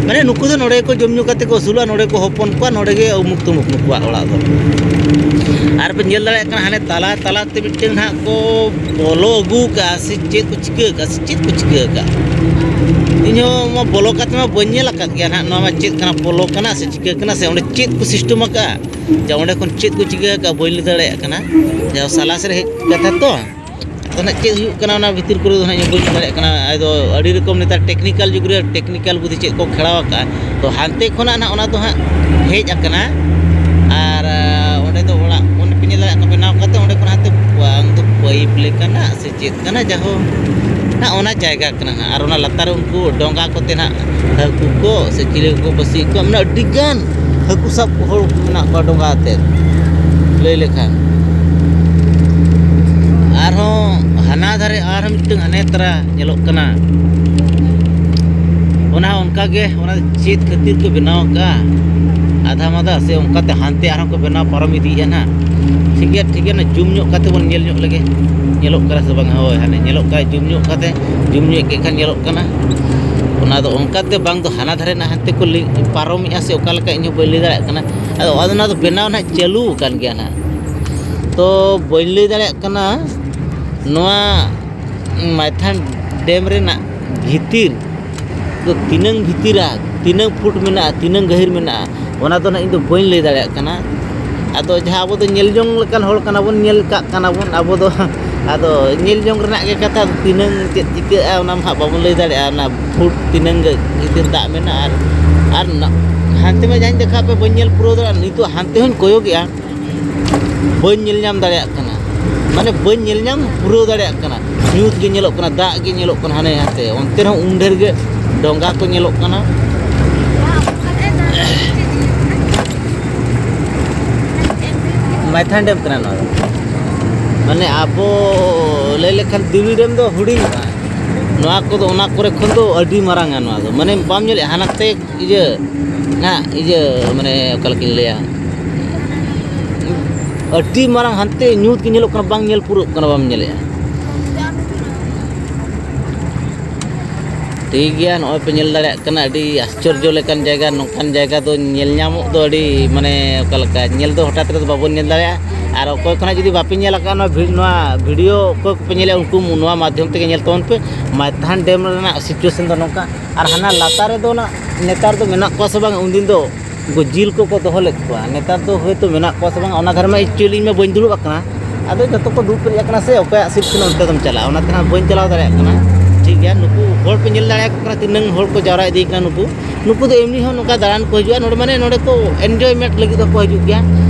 ᱢᱟᱱᱮ ᱱᱩᱠᱩ ᱫᱚ ᱱᱚᱰᱮ ᱜᱮᱠᱚ ᱡᱚᱢ ᱧᱩ ᱠᱟᱛᱮ ᱠᱚ ᱟᱹᱥᱩᱞᱚᱜᱼᱟ, ᱱᱚᱰᱮ ᱠᱚ ᱦᱚᱯᱚᱱ ᱠᱚᱣᱟ, ᱱᱚᱰᱮ ᱜᱮ ᱩᱢᱩᱠ ᱛᱩᱢᱩᱠ ᱱᱩᱠᱩᱣᱟᱜ ᱚᱲᱟᱜ ᱫᱚ᱾ ᱟᱨ ᱯᱮ ᱧᱮᱞ ᱫᱟᱲᱮᱭᱟᱜ ᱠᱟᱱᱟ, ᱦᱟᱱᱮ ᱛᱟᱞᱟ ᱛᱟᱞᱟ ᱛᱮ ᱢᱤᱫᱴᱮᱱ ᱦᱟᱸᱜ ᱠᱚ ᱵᱚᱞᱚ ᱟᱹᱜᱩ ᱠᱟᱜᱼᱟ ᱥᱮ ᱪᱮᱫ ᱠᱚ ᱪᱤᱠᱟᱹ ᱠᱟᱜᱼᱟ ᱥᱮ ᱪᱮᱫ ᱠᱚ ᱪᱤᱠᱟᱹ ᱠᱟᱜᱼᱟ? ᱤᱧ ᱦᱚᱸ ᱢᱟ ᱵᱚᱞᱚ ᱠᱟᱛᱮ ᱢᱟ ᱵᱟᱹᱧ ᱧᱮᱞ ᱟᱠᱟᱫ ᱜᱮᱭᱟ ᱱᱟᱦᱟᱜ, ᱱᱚᱣᱟ ᱢᱟ ᱪᱮᱫ ᱠᱟᱱᱟ, ᱯᱚᱞᱚ ᱠᱟᱱᱟ ᱥᱮ ᱪᱤᱠᱟᱹ ᱠᱟᱱᱟ ᱥᱮ ᱚᱸᱰᱮ ᱪᱮᱫ ᱠᱚ ᱥᱤᱥᱴᱮᱢ ᱟᱠᱟᱜᱼᱟ? ᱡᱟ ᱚᱸᱰᱮ ᱠᱷᱚᱱ ᱪᱮᱫ ᱠᱚ ᱪᱤᱠᱟᱹ ᱟᱠᱟᱜᱼᱟ ᱵᱟᱹᱧ ᱞᱟᱹᱭ ᱫᱟᱲᱮᱭᱟᱜ ᱠᱟᱱᱟ᱾ ᱡᱟ ᱥᱟᱞᱟᱥ ᱨᱮ ᱦᱮᱡ ᱠᱟᱛᱷᱟ ᱛᱚ, ᱟᱫᱚ ᱱᱟᱦᱟᱜ ᱪᱮᱫ ᱦᱩᱭᱩᱜ ᱠᱟᱱᱟ ᱚᱱᱟ ᱵᱷᱤᱛᱤᱨ ᱠᱚᱨᱮ ᱫᱚ ᱱᱟᱦᱟᱜ ᱤᱧ ᱵᱟᱹᱧ ᱞᱟᱹᱭ ᱫᱟᱲᱮᱭᱟᱜ ᱠᱟᱱᱟ᱾ ᱟᱫᱚ ᱟᱹᱰᱤ ᱨᱚᱠᱚᱢ ᱱᱮᱛᱟᱨ ᱴᱮᱠᱱᱤᱠᱮᱞ ᱡᱩᱜᱽ ᱨᱮ ᱴᱮᱠᱱᱤᱠᱮᱞ ᱵᱩᱫᱷᱤ ᱪᱮᱫ ᱠᱚ ᱠᱷᱮᱲᱟᱣ ᱟᱠᱟᱜᱼᱟ, ᱛᱚ ᱦᱟᱱᱛᱮ ᱠᱷᱚᱱᱟᱜ ᱱᱟᱦᱟᱜ ᱚᱱᱟ ᱫᱚ ᱦᱟᱸᱜ ᱦᱮᱡ ᱟᱠᱟᱱᱟ᱾ ᱟᱨ ᱟᱸ, ᱚᱸᱰᱮ ᱫᱚ ᱚᱲᱟᱜ ᱚᱸᱰᱮ ᱯᱮ ᱧᱮᱞ ᱫᱟᱲᱮᱭᱟᱜ ᱠᱟᱱᱟ ᱵᱮᱱᱟᱣ ᱠᱟᱛᱮ, ᱚᱸᱰᱮ ᱠᱷᱚᱱ ᱦᱟᱱᱛᱮ ᱵᱟᱝ ᱫᱚ ᱯᱟᱭᱤᱯ ᱞᱮᱠᱟᱱᱟᱜ ᱥᱮ ᱪᱮᱫ ᱠᱟᱱᱟ, ᱡᱟᱦᱳ ᱱᱟᱦᱟᱜ ᱚᱱᱟ ᱡᱟᱭᱜᱟ ᱠᱟᱱᱟ ᱱᱟᱦᱟᱜ᱾ ᱟᱨ ᱚᱱᱟ ᱞᱟᱛᱟᱨ ᱨᱮ ᱩᱱᱠᱩ ᱰᱚᱸᱜᱟ ᱠᱚᱛᱮ ᱱᱟᱦᱟᱜ ᱦᱟᱹᱠᱩ ᱠᱚ ᱥᱮ ᱪᱤᱞᱤ ᱠᱚᱠᱚ ᱯᱟᱹᱥᱤᱭᱮᱫ ᱠᱚᱣᱟ, ᱢᱟᱱᱮ ᱟᱹᱰᱤ ᱜᱟᱱ ᱦᱟᱹᱠᱩ ᱥᱟᱵ ᱦᱚᱲ ᱠᱚ ᱢᱮᱱᱟᱜ ᱠᱚᱣᱟ ᱰᱚᱸᱜᱟ ᱟᱛᱮᱫ, ᱞᱟᱹᱭ ᱞᱮᱠᱷᱟᱱ᱾ ᱟᱨᱦᱚᱸ ᱦᱟᱱᱟ ᱫᱷᱟᱨᱮ ᱟᱨᱦᱚᱸ ᱢᱤᱫᱴᱟᱝ ᱦᱟᱱᱮ ᱛᱟᱨᱟ ᱧᱮᱞᱚᱜ ᱠᱟᱱᱟ, ᱚᱱᱟ ᱦᱚᱸ ᱚᱱᱠᱟ ᱜᱮ, ᱚᱱᱟ ᱪᱮᱫ ᱠᱷᱟᱹᱛᱤᱨ ᱠᱚ ᱵᱮᱱᱟᱣ ᱟᱠᱟᱫᱼᱟ, ᱟᱫᱷᱟ ᱢᱟᱫᱷᱟ ᱥᱮ ᱚᱱᱠᱟᱛᱮ ᱦᱟᱱᱛᱮ ᱟᱨᱦᱚᱸ ᱠᱚ ᱵᱮᱱᱟᱣ ᱯᱟᱨᱚᱢ ᱤᱫᱤᱭᱮᱫᱼᱟ ᱱᱟᱦᱟᱜ᱾ ᱴᱷᱤᱠ ᱜᱮᱭᱟ, ᱴᱷᱤᱠ ᱜᱮᱭᱟ, ᱚᱱᱟ ᱡᱩᱢ ᱧᱚᱜ ᱠᱟᱛᱮ ᱵᱚᱱ ᱧᱮᱞ ᱧᱚᱜ ᱞᱮᱜᱮ, ᱧᱮᱞᱚᱜ ᱠᱟᱱᱟ ᱥᱮ ᱵᱟᱝᱟ? ᱦᱳᱭ, ᱦᱟᱱᱮ ᱧᱮᱞᱚᱜ ᱠᱟᱱᱟ, ᱡᱩᱢ ᱧᱚᱜ ᱠᱟᱛᱮ, ᱡᱩᱢ ᱧᱚᱜ ᱠᱮᱫ ᱠᱷᱟᱱ ᱧᱮᱞᱚᱜ ᱠᱟᱱᱟ᱾ ᱚᱱᱟ ᱫᱚ ᱚᱱᱠᱟᱛᱮ ᱵᱟᱝ ᱫᱚ ᱦᱟᱱᱟ ᱫᱷᱟᱨᱮ ᱱᱟᱜ ᱦᱟᱱᱛᱮ ᱠᱚ ᱞᱤ-, ᱯᱟᱨᱚᱢᱮᱫᱼᱟ ᱥᱮ ᱚᱠᱟ ᱞᱮᱠᱟ, ᱤᱧ ᱦᱚᱸ ᱵᱟᱹᱧ ᱞᱟᱹᱭ ᱫᱟᱲᱮᱭᱟᱜ ᱠᱟᱱᱟ᱾ ᱟᱫᱚ ᱚᱱᱟ ᱫᱚ ᱵᱮᱱᱟᱣ ᱱᱟᱦᱟᱜ ᱪᱟᱹᱞᱩ ᱟᱠᱟᱱ ᱜᱮᱭᱟ ᱱᱟᱦᱟᱜ, ᱛᱚ ᱵᱟᱹᱧ ᱞᱟᱹᱭ ᱫᱟᱲᱮᱭᱟᱜ ᱠᱟᱱᱟ ᱱᱚᱣᱟ ᱢᱟᱭᱛᱷᱟᱱ ᱰᱮᱢ ᱨᱮᱱᱟᱜ ᱵᱷᱤᱛᱤᱨ ᱫᱚ ᱛᱤᱱᱟᱹᱝ ᱵᱷᱤᱛᱤᱨᱟ, ᱛᱤᱱᱟᱹᱝ ᱯᱷᱩᱴ ᱢᱮᱱᱟᱜᱼᱟ, ᱛᱤᱱᱟᱹᱝ ᱜᱟᱹᱦᱤᱨ ᱢᱮᱱᱟᱜᱼᱟ, ᱚᱱᱟ ᱫᱚ ᱱᱟᱜ ᱤᱧ ᱫᱚ ᱵᱟᱹᱧ ᱞᱟᱹᱭ ᱫᱟᱲᱮᱭᱟᱜ ᱠᱟᱱᱟ᱾ ᱟᱫᱚ ᱡᱟᱦᱟᱸ ᱟᱵᱚ ᱫᱚ ᱧᱮᱞ ᱡᱚᱝ ᱞᱮᱠᱟᱱ ᱦᱚᱲ ᱠᱟᱱᱟ ᱵᱚᱱ, ᱧᱮᱞ ᱠᱟᱜ ᱠᱟᱱᱟ ᱵᱚᱱ ᱟᱵᱚ ᱫᱚ, ᱟᱫᱚ ᱧᱮᱞ ᱡᱚᱝ ᱨᱮᱱᱟᱜ ᱜᱮ ᱠᱟᱛᱷᱟ, ᱛᱤᱱᱟᱹᱝ ᱪᱮᱫ ᱪᱤᱠᱟᱹᱜᱼᱟ ᱚᱱᱟ ᱢᱟ ᱦᱟᱸᱜ ᱵᱟᱵᱚᱱ ᱞᱟᱹᱭ ᱫᱟᱲᱮᱭᱟᱜᱼᱟ, ᱚᱱᱟ ᱯᱷᱩᱴ ᱛᱤᱱᱟᱹᱝ ᱵᱷᱤᱛᱤᱨ ᱫᱟᱜ ᱢᱮᱱᱟᱜᱼᱟ᱾ ᱟᱨ, ᱟᱨ ᱱᱟ-, ᱦᱟᱱᱛᱮ ᱢᱟ ᱡᱟᱦᱟᱸᱧ ᱫᱮᱠᱷᱟᱣ ᱯᱮ, ᱵᱟᱹᱧ ᱧᱮᱞ ᱯᱩᱨᱟᱹᱣ ᱫᱟᱲᱮᱭᱟᱜᱼᱟ᱾ ᱱᱤᱛᱚᱜ ᱦᱟᱱᱛᱮ ᱦᱚᱸᱧ ᱠᱚᱭᱚᱜᱮᱜᱼᱟ, ᱵᱟᱹᱧ ᱧᱮᱞ ᱧᱟᱢ ᱫᱟᱲᱮᱭᱟᱜ ᱠᱟᱱᱟ, ᱢᱟᱱᱮ ᱵᱟᱹᱧ ᱧᱮᱞ ᱧᱟᱢ ᱯᱩᱨᱟᱹᱣ ᱫᱟᱲᱮᱭᱟᱜ ᱠᱟᱱᱟ᱾ ᱧᱩᱛ ᱜᱮ ᱧᱮᱞᱚᱜ ᱠᱟᱱᱟ, ᱫᱟᱜ ᱜᱮ ᱧᱮᱞᱚᱜ ᱠᱟᱱᱟ ᱦᱟᱱᱮ ᱦᱟᱱᱛᱮ, ᱚᱱᱛᱮ ᱨᱮᱦᱚᱸ ᱩᱱ ᱰᱷᱮᱨ ᱜᱮ ᱰᱚᱸᱜᱟ ᱠᱚ ᱧᱮᱞᱚᱜ ᱠᱟᱱᱟ᱾ ᱢᱟᱭᱛᱷᱟᱱ ᱰᱮᱢ ᱠᱟᱱᱟ ᱱᱚᱣᱟ ᱫᱚ᱾ ᱢᱟᱱᱮ ᱟᱵᱚ ᱞᱟᱹᱭ ᱞᱮᱠᱷᱟᱱ ᱫᱤᱣᱤ ᱰᱮᱢ ᱫᱚ ᱦᱩᱰᱤᱧᱚᱜᱼᱟ, ᱱᱚᱣᱟ ᱠᱚᱫᱚ ᱚᱱᱟ ᱠᱚᱨᱮ ᱠᱷᱚᱱ ᱫᱚ ᱟᱹᱰᱤ ᱢᱟᱨᱟᱝᱟ ᱱᱚᱣᱟ ᱫᱚ᱾ ᱢᱟᱱᱮ ᱵᱟᱢ ᱧᱮᱞᱮᱫᱼᱟ ᱦᱟᱱᱟᱛᱮ ᱤᱭᱟᱹ ᱱᱟᱜ ᱤᱭᱟᱹ, ᱢᱟᱱᱮ ᱚᱠᱟ ᱞᱮᱠᱟᱧ ᱞᱟᱹᱭᱟ, ᱟᱹᱰᱤ ᱢᱟᱨᱟᱝ ᱦᱟᱱᱛᱮ ᱧᱩᱛ ᱜᱮ ᱧᱮᱞᱚᱜ ᱠᱟᱱᱟ, ᱵᱟᱝ ᱧᱮᱞ ᱯᱩᱨᱟᱹᱜ ᱠᱟᱱᱟ, ᱵᱟᱢ ᱧᱮᱞᱮᱫᱼᱟ᱾ ᱴᱷᱤᱠ ᱜᱮᱭᱟ, ᱱᱚᱜᱼᱚᱭ ᱯᱮ ᱧᱮᱞ ᱫᱟᱲᱮᱭᱟᱜ ᱠᱟᱱᱟ, ᱟᱹᱰᱤ ᱟᱥᱪᱚᱨᱡᱚ ᱞᱮᱠᱟᱱ ᱡᱟᱭᱜᱟ᱾ ᱱᱚᱝᱠᱟᱱ ᱡᱟᱭᱜᱟ ᱫᱚ ᱧᱮᱞ ᱧᱟᱢᱚᱜ ᱫᱚ ᱟᱹᱰᱤ, ᱢᱟᱱᱮ ᱚᱠᱟ ᱞᱮᱠᱟ, ᱧᱮᱞ ᱫᱚ ᱦᱚᱴᱟᱛ ᱨᱮᱫᱚ ᱵᱟᱵᱚᱱ ᱧᱮᱞ ᱫᱟᱲᱮᱭᱟᱜᱼᱟ᱾ ᱟᱨ ᱚᱠᱚᱭ ᱠᱷᱚᱱᱟᱜ ᱡᱩᱫᱤ ᱵᱟᱯᱮ ᱧᱮᱞ ᱟᱠᱟᱫᱼᱟ ᱱᱚᱣᱟ ᱵᱷᱤ-, ᱱᱚᱣᱟ ᱵᱷᱤᱰᱤᱭᱳ, ᱚᱠᱚᱭ ᱠᱚᱯᱮ ᱧᱮᱞᱮᱫᱼᱟ ᱩᱱᱠᱩ ᱱᱚᱣᱟ ᱢᱟᱫᱽᱫᱷᱚᱢ ᱛᱮᱜᱮ ᱧᱮᱞ ᱛᱟᱵᱚᱱ ᱯᱮ᱾ ᱢᱟᱭᱛᱷᱟᱱ ᱰᱮᱢ ᱨᱮᱱᱟᱜ ᱥᱤᱪᱩᱭᱮᱥᱚᱱ ᱫᱚ ᱱᱚᱝᱠᱟ᱾ ᱟᱨ ᱦᱟᱱᱟ ᱞᱟᱛᱟᱨ ᱨᱮᱫᱚ ᱚᱱᱟ ᱱᱮᱛᱟᱨ ᱫᱚ ᱢᱮᱱᱟᱜ ᱠᱚᱣᱟ ᱥᱮ ᱵᱟᱝ, ᱩᱱᱫᱤᱱ ᱫᱚ ᱩᱱᱠᱩ ᱡᱤᱞ ᱠᱚᱠᱚ ᱫᱚᱦᱚ ᱞᱮᱫ ᱠᱚᱣᱟ, ᱱᱮᱛᱟᱨ ᱫᱚ ᱦᱳᱭᱛᱳ ᱢᱮᱱᱟᱜ ᱠᱚᱣᱟ ᱥᱮ ᱵᱟᱝ, ᱚᱱᱟ ᱫᱷᱟᱨᱮ ᱢᱟ actually ᱤᱧ ᱢᱟ ᱵᱟᱹᱧ ᱫᱩᱲᱩᱵ ᱟᱠᱟᱱᱟ᱾ ᱟᱫᱚ ᱡᱚᱛᱚ ᱠᱚ ᱫᱩᱲᱩᱵ ᱯᱮᱨᱮᱡ ᱟᱠᱟᱱᱟ ᱥᱮ, ᱚᱠᱚᱭᱟᱜ ᱥᱤᱴ ᱠᱟᱱᱟ ᱚᱱᱛᱮ ᱫᱚᱢ ᱪᱟᱞᱟᱜᱼᱟ, ᱚᱱᱟᱛᱮ ᱦᱟᱸᱜ ᱵᱟᱹᱧ ᱪᱟᱞᱟᱣ ᱫᱟᱲᱮᱭᱟᱜ ᱠᱟᱱᱟ᱾ ᱴᱷᱤᱠ ᱜᱮᱭᱟ, ᱱᱩᱠᱩ ᱦᱚᱲ ᱯᱮ ᱧᱮᱞ ᱫᱟᱲᱮᱭᱟᱠᱚ ᱠᱟᱱᱟ, ᱛᱤᱱᱟᱹᱝ ᱦᱚᱲ ᱠᱚ ᱡᱟᱣᱨᱟ ᱤᱫᱤᱭ ᱠᱟᱱᱟ ᱱᱩᱠᱩ᱾ ᱱᱩᱠᱩ ᱫᱚ ᱮᱢᱱᱤ ᱦᱚᱸ ᱱᱚᱝᱠᱟ ᱫᱟᱬᱟᱱ ᱠᱚ ᱦᱤᱡᱩᱜᱼᱟ ᱱᱚᱰᱮ, ᱢᱟᱱᱮ ᱱᱚᱰᱮ ᱠᱚ enjoyment ᱞᱟᱹᱜᱤᱫ ᱦᱚᱸᱠᱚ ᱦᱤᱡᱩᱜ ᱜᱮᱭᱟ᱾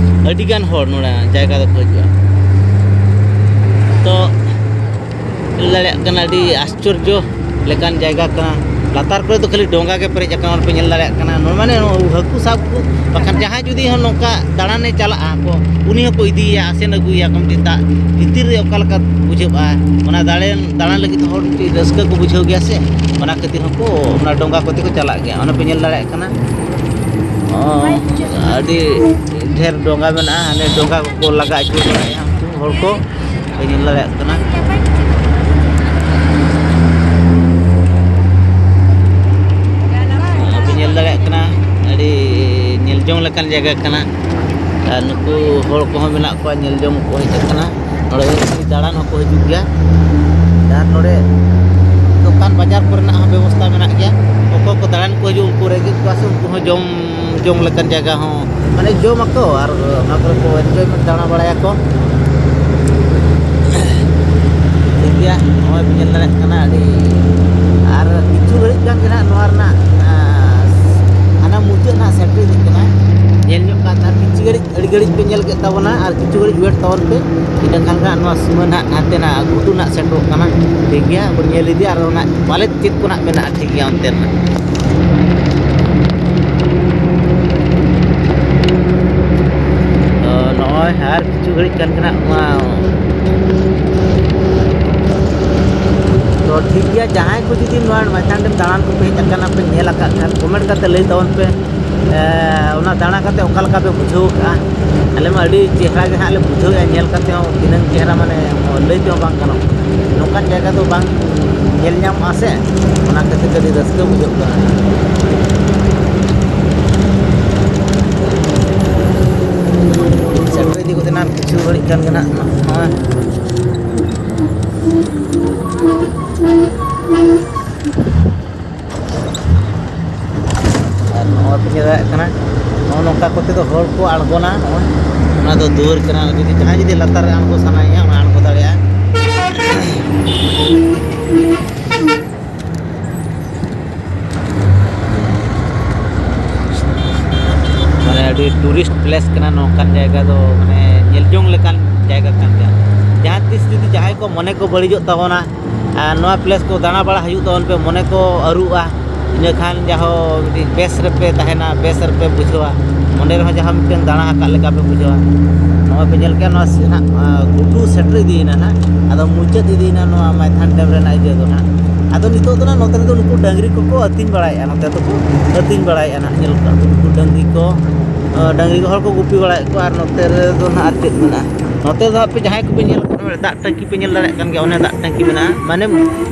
ᱟᱹᱰᱤᱜᱟᱱ ᱦᱚᱲ ᱱᱚᱰᱮ ᱡᱟᱭᱜᱟ ᱫᱚᱠᱚ ᱦᱤᱡᱩᱜᱼᱟ᱾ ᱛᱚ ᱧᱮᱞ ᱫᱟᱲᱮᱭᱟᱜ ᱠᱟᱱᱟ, ᱟᱹᱰᱤ ᱟᱥᱪᱚᱨᱡᱚ ᱞᱮᱠᱟᱱ ᱡᱟᱭᱜᱟ ᱠᱟᱱᱟ᱾ ᱞᱟᱛᱟᱨ ᱠᱚᱨᱮ ᱫᱚ ᱠᱷᱟᱹᱞᱤ ᱰᱚᱸᱜᱟ ᱜᱮ ᱯᱮᱨᱮᱡ ᱟᱠᱟᱱᱟ, ᱚᱱᱟ ᱯᱮ ᱧᱮᱞ ᱫᱟᱲᱮᱭᱟᱜ ᱠᱟᱱᱟ᱾ ᱱᱚᱣᱟ ᱢᱟᱱᱮ ᱱᱚᱣᱟ ᱦᱟᱹᱠᱩ ᱥᱟᱵ ᱠᱚ, ᱵᱟᱠᱷᱟᱱ ᱡᱟᱦᱟᱸᱭ ᱡᱩᱫᱤ ᱦᱚᱸ ᱱᱚᱝᱠᱟ ᱫᱟᱬᱟᱱᱮ ᱪᱟᱞᱟᱜᱼᱟ ᱠᱚ, ᱩᱱᱤ ᱦᱚᱸᱠᱚ ᱤᱫᱤᱭᱮᱭᱟ, ᱟᱥᱮᱱ ᱟᱹᱜᱩᱭᱮᱭᱟ ᱠᱚ, ᱢᱤᱫᱴᱤᱡ ᱫᱟᱜ ᱵᱷᱤᱛᱤᱨ ᱨᱮ ᱚᱠᱟ ᱞᱮᱠᱟ ᱵᱩᱡᱷᱟᱹᱜᱼᱟ, ᱚᱱᱟ ᱫᱟᱬᱟᱱ, ᱫᱟᱬᱟᱱ ᱞᱟᱹᱜᱤᱫ ᱦᱚᱲ ᱢᱤᱫᱴᱤᱡ ᱨᱟᱹᱥᱠᱟᱹ ᱠᱚ ᱵᱩᱡᱷᱟᱹᱣ ᱜᱮᱭᱟ ᱥᱮ, ᱚᱱᱟ ᱠᱷᱟᱹᱛᱤᱨ ᱦᱚᱸᱠᱚ ᱚᱱᱟ ᱰᱚᱸᱜᱟ ᱠᱚᱛᱮ ᱠᱚ ᱪᱟᱞᱟᱜ ᱜᱮᱭᱟ᱾ ᱚᱱᱟ ᱯᱮ ᱧᱮᱞ ᱫᱟᱲᱮᱭᱟᱜ ᱠᱟᱱᱟ, ᱚ, ᱟᱹᱰᱤ ᱰᱷᱮᱨ ᱰᱚᱸᱜᱟ ᱢᱮᱱᱟᱜᱼᱟ, ᱦᱟᱱᱮ ᱰᱚᱸᱜᱟ ᱠᱚᱠᱚ ᱞᱟᱜᱟ ᱦᱚᱪᱚ ᱵᱟᱲᱟᱭᱟ ᱩᱱᱠᱩ ᱦᱚᱲ ᱠᱚ᱾ ᱯᱮ ᱧᱮᱞ ᱫᱟᱲᱮᱭᱟᱜ ᱠᱟᱱᱟ᱾ ᱯᱮ ᱧᱮᱞ ᱫᱟᱲᱮᱭᱟᱜ ᱠᱟᱱᱟ, ᱟᱹᱰᱤ ᱧᱮᱞ ᱡᱚᱝ ᱞᱮᱠᱟᱱ ᱡᱟᱭᱜᱟ ᱠᱟᱱᱟ᱾ ᱟᱨ ᱱᱩᱠᱩ ᱦᱚᱲ ᱠᱚᱦᱚᱸ ᱢᱮᱱᱟᱜ ᱠᱚᱣᱟ, ᱧᱮᱞ ᱡᱚᱝ ᱠᱚ ᱦᱮᱡ ᱟᱠᱟᱱᱟ᱾ ᱱᱚᱰᱮ ᱫᱟᱬᱟᱱ ᱦᱚᱸᱠᱚ ᱦᱤᱡᱩᱜ ᱜᱮᱭᱟ᱾ ᱟᱨ ᱱᱚᱰᱮ ᱫᱚ ᱫᱚᱠᱟᱱ ᱵᱟᱡᱟᱨ ᱠᱚᱨᱮᱱᱟᱜ ᱦᱚᱸ ᱵᱮᱵᱚᱥᱛᱷᱟ ᱢᱮᱱᱟᱜ ᱜᱮᱭᱟ᱾ ᱚᱠᱚᱭ ᱠᱚ ᱫᱟᱬᱟᱱ ᱠᱚ ᱦᱤᱡᱩᱜ, ᱩᱱᱠᱩ ᱨᱮᱸᱜᱮᱡ ᱠᱚᱣᱟ ᱥᱮ, ᱩᱱᱠᱩ ᱦᱚᱸ ᱡᱚᱢ ᱡᱚᱝ ᱞᱮᱠᱟᱱ ᱡᱟᱭᱜᱟ ᱦᱚᱸ, ᱢᱟᱱᱮ, ᱡᱚᱢ ᱟᱠᱚ ᱟᱨ ᱚᱱᱟ ᱠᱚᱨᱮ ᱠᱚ ᱮᱱᱡᱚᱭᱢᱮᱱᱴ, ᱫᱟᱬᱟ ᱵᱟᱲᱟᱭᱟᱠᱚ᱾ ᱴᱷᱤᱠ ᱜᱮᱭᱟ, ᱱᱚᱜᱼᱚᱭ ᱵᱤᱱ ᱧᱮᱞ ᱫᱟᱲᱮᱭᱟᱜ ᱠᱟᱱᱟ, ᱟᱹᱰᱤ, ᱟᱨ ᱠᱤᱪᱷᱩ ᱜᱷᱟᱹᱲᱤᱡ ᱠᱷᱟᱱ ᱜᱮ ᱱᱟᱦᱟᱜ ᱱᱚᱣᱟ ᱨᱮᱱᱟᱜ, ᱟᱸ, ᱦᱟᱱᱟ ᱢᱩᱪᱟᱹᱫ ᱱᱟᱦᱟᱜ ᱥᱮᱴᱮᱨ ᱤᱫᱤᱜ ᱠᱟᱱᱟ᱾ ᱧᱮᱞ ᱧᱚᱜ ᱠᱟᱜ, ᱟᱨ ᱠᱤᱪᱷᱩ ᱜᱷᱟᱹᱲᱤᱡ, ᱟᱹᱰᱤ ᱜᱷᱟᱹᱲᱤᱡ ᱯᱮ ᱧᱮᱞ ᱠᱮᱫ ᱛᱟᱵᱚᱱᱟ, ᱟᱨ ᱠᱤᱪᱷᱩ ᱜᱷᱟᱹᱲᱤᱡ ᱣᱮᱴ ᱛᱟᱵᱚᱱ ᱯᱮ, ᱤᱱᱟᱹ ᱠᱷᱟᱱ ᱜᱮ ᱱᱚᱣᱟ ᱥᱤᱢᱟᱹ ᱱᱟᱦᱟᱜ ᱦᱟᱱᱛᱮ ᱱᱟᱜ ᱜᱷᱩᱴᱩ ᱱᱟᱦᱟᱜ ᱥᱮᱴᱮᱨᱚᱜ ᱠᱟᱱᱟ᱾ ᱴᱷᱤᱠ ᱜᱮᱭᱟ, ᱵᱚᱱ ᱧᱮᱞ ᱤᱫᱤᱭᱟ ᱟᱨ ᱚᱱᱟ ᱯᱟᱞᱮᱫ ᱪᱮᱫ ᱠᱚ ᱱᱟᱦᱟᱜ ᱢᱮᱱᱟᱜᱼᱟ, ᱴᱷᱤᱠ ᱜᱮᱭᱟ, ᱚᱱᱛᱮ ᱨᱮᱱᱟᱜ᱾ ᱛᱚ ᱱᱚᱜᱼᱚᱭ ᱟᱨ ᱠᱤᱪᱷᱩ ᱜᱷᱟᱹᱲᱤᱡ ᱠᱷᱟᱱ ᱜᱮ ᱱᱟᱦᱟᱜ ᱱᱚᱣᱟ᱾ ᱛᱚ ᱴᱷᱤᱠ ᱜᱮᱭᱟ, ᱡᱟᱦᱟᱸᱭ ᱠᱚ ᱡᱩᱫᱤ ᱱᱚᱣᱟ ᱢᱟᱭᱛᱷᱟᱱ ᱰᱮᱢ ᱫᱟᱬᱟᱱ ᱠᱚᱯᱮ ᱦᱮᱡ ᱟᱠᱟᱱᱟ, ᱯᱮ ᱧᱮᱞ ᱟᱠᱟᱫ ᱠᱷᱟᱱ, ᱠᱚᱢᱮᱱᱴ ᱠᱟᱛᱮ ᱞᱟᱹᱭ ᱛᱟᱵᱚᱱ ᱯᱮ᱾ ᱮ, ᱚᱱᱟ ᱫᱟᱬᱟ ᱠᱟᱛᱮ ᱚᱠᱟ ᱞᱮᱠᱟ ᱯᱮ ᱵᱩᱡᱷᱟᱹᱣ ᱠᱟᱜᱼᱟ? ᱟᱞᱮ ᱢᱟ ᱟᱹᱰᱤ ᱪᱮᱦᱨᱟ ᱜᱮ ᱦᱟᱸᱜ ᱞᱮ ᱵᱩᱡᱷᱟᱹᱣᱮᱫᱼᱟ, ᱧᱮᱞ ᱠᱟᱛᱮ ᱦᱚᱸ ᱛᱤᱱᱟᱹᱝ ᱪᱮᱦᱨᱟ, ᱢᱟᱱᱮ, ᱞᱟᱹᱭ ᱛᱮᱦᱚᱸ ᱵᱟᱝ ᱜᱟᱱᱚᱜ᱾ ᱱᱚᱝᱠᱟᱱ ᱡᱟᱭᱜᱟ ᱫᱚ ᱵᱟᱝ ᱧᱮᱞ ᱧᱟᱢᱚᱜᱼᱟ ᱥᱮ, ᱚᱱᱟ ᱠᱷᱟᱹᱛᱤᱨ ᱛᱮ ᱟᱹᱰᱤ ᱨᱟᱹᱥᱠᱟᱹ ᱵᱩᱡᱷᱟᱹᱜ ᱠᱟᱱᱟ᱾ ᱥᱮᱴᱮᱨ ᱤᱫᱤ ᱜᱚᱫ ᱮᱱᱟ ᱠᱤᱪᱷᱩ ᱜᱷᱟᱹᱲᱤᱡ ᱠᱷᱟᱱ ᱜᱮ ᱱᱟᱦᱟᱜ ᱱᱚᱜᱼᱚᱭ᱾ ᱟᱨ ᱱᱚᱜᱼᱚᱭ ᱯᱮ ᱧᱮᱞ ᱫᱟᱲᱮᱭᱟᱜ ᱠᱟᱱᱟ, ᱱᱚᱜᱼᱚ ᱱᱚᱝᱠᱟ ᱠᱚᱛᱮ ᱫᱚ ᱦᱚᱲ ᱠᱚ ᱟᱬᱜᱚᱱᱟ᱾ ᱱᱚᱜᱼᱚᱭ ᱚᱱᱟ ᱫᱚ ᱫᱩᱣᱟᱹᱨ ᱠᱟᱱᱟ, ᱡᱩᱫᱤ ᱡᱟᱦᱟᱸᱭ ᱡᱩᱫᱤ ᱞᱟᱛᱟᱨ ᱨᱮ ᱟᱬᱜᱚ ᱥᱟᱱᱟᱭᱮᱭᱟ, ᱚᱱᱟ ᱟᱬᱜᱚ ᱫᱟᱲᱮᱭᱟᱜᱼᱟ᱾ ᱢᱟᱱᱮ ᱟᱹᱰᱤ ᱴᱩᱨᱤᱥᱴ ᱯᱞᱮᱥ ᱠᱟᱱᱟ, ᱱᱚᱝᱠᱟᱱ ᱡᱟᱭᱜᱟ ᱫᱚ ᱢᱟᱱᱮ ᱧᱮᱞ ᱡᱚᱝ ᱞᱮᱠᱟᱱ ᱡᱟᱭᱜᱟ ᱠᱟᱱ ᱜᱮᱭᱟ᱾ ᱡᱟᱦᱟᱸ ᱛᱤᱥ ᱡᱩᱫᱤ ᱡᱟᱦᱟᱸᱭ ᱠᱚ ᱢᱚᱱᱮ ᱠᱚ ᱵᱟᱹᱲᱤᱡᱚᱜ ᱛᱟᱵᱚᱱᱟ, ᱟᱨ ᱱᱚᱣᱟ ᱯᱞᱮᱥ ᱠᱚ ᱫᱟᱬᱟ ᱵᱟᱲᱟ ᱦᱩᱭᱩᱜ ᱛᱟᱵᱚᱱ ᱯᱮ, ᱢᱚᱱᱮ ᱠᱚ ᱟᱹᱨᱩᱜᱼᱟ, ᱤᱱᱟᱹ ᱠᱷᱟᱱ ᱡᱟᱦᱳ ᱢᱤᱫᱴᱤᱡ ᱵᱮᱥ ᱨᱮᱯᱮ ᱛᱟᱦᱮᱱᱟ, ᱵᱮᱥ ᱨᱮᱯᱮ ᱵᱩᱡᱷᱟᱹᱣᱟ, ᱢᱚᱱᱮ ᱨᱮᱦᱚᱸ ᱡᱟᱦᱟᱸ ᱢᱤᱫᱴᱟᱝ ᱫᱟᱬᱟ ᱟᱠᱟᱫ ᱞᱮᱠᱟ ᱯᱮ ᱵᱩᱡᱷᱟᱹᱣᱟ᱾ ᱱᱚᱜᱼᱚᱭ ᱯᱮ ᱧᱮᱞ ᱠᱮᱜᱼᱟ, ᱱᱚᱣᱟ ᱥᱮ ᱱᱟᱜ, ᱟ, ᱜᱷᱩᱴᱩ ᱥᱮᱴᱮᱨ ᱤᱫᱤᱭᱮᱱᱟ ᱱᱟᱜ, ᱟᱫᱚ ᱢᱩᱪᱟᱹᱫ ᱤᱫᱤᱭᱮᱱᱟ ᱱᱚᱣᱟ ᱢᱟᱭᱛᱷᱟᱱ ᱰᱮᱢ ᱨᱮᱱᱟᱜ ᱤᱭᱟᱹ ᱫᱚ ᱱᱟᱜ᱾ ᱟᱫᱚ ᱱᱤᱛᱚᱜ ᱫᱚ ᱱᱟᱜ ᱱᱚᱛᱮ ᱨᱮᱫᱚ ᱱᱩᱠᱩ ᱰᱟᱹᱝᱨᱤ ᱠᱚᱠᱚ ᱟᱹᱛᱤᱧ ᱵᱟᱲᱟᱭᱮᱫᱼᱟ, ᱱᱚᱛᱮ ᱫᱚᱠᱚ ᱟᱹᱛᱤᱧ ᱵᱟᱲᱟᱭᱮᱫᱼᱟ ᱱᱟᱜ, ᱧᱮᱞ ᱠᱚᱣᱟ ᱱᱩᱠᱩ ᱰᱟᱹᱝᱨᱤ ᱠᱚ, ᱟ, ᱰᱟᱹᱝᱨᱤ ᱠᱚ ᱦᱚᱲ ᱠᱚ ᱜᱩᱯᱤ ᱵᱟᱲᱟᱭᱮᱫ ᱠᱚᱣᱟ᱾ ᱟᱨ ᱱᱚᱛᱮ ᱨᱮᱫᱚ ᱱᱟᱜ ᱟᱨ ᱪᱮᱫ ᱢᱮᱱᱟᱜᱼᱟ? ᱱᱚᱛᱮ ᱫᱚ ᱟᱯᱮ ᱡᱟᱦᱟᱸᱭ ᱠᱚᱯᱮ ᱧᱮᱞ ᱠᱟᱜ, ᱱᱚᱰᱮ ᱫᱟᱜ ᱴᱟᱹᱝᱠᱤ ᱯᱮ ᱧᱮᱞ ᱫᱟᱲᱮᱭᱟᱜ ᱠᱟᱱ ᱜᱮᱭᱟ, ᱚᱱᱮ ᱫᱟᱜ ᱴᱟᱹᱝᱠᱤ ᱢᱮᱱᱟᱜᱼᱟ, ᱢᱟᱱᱮ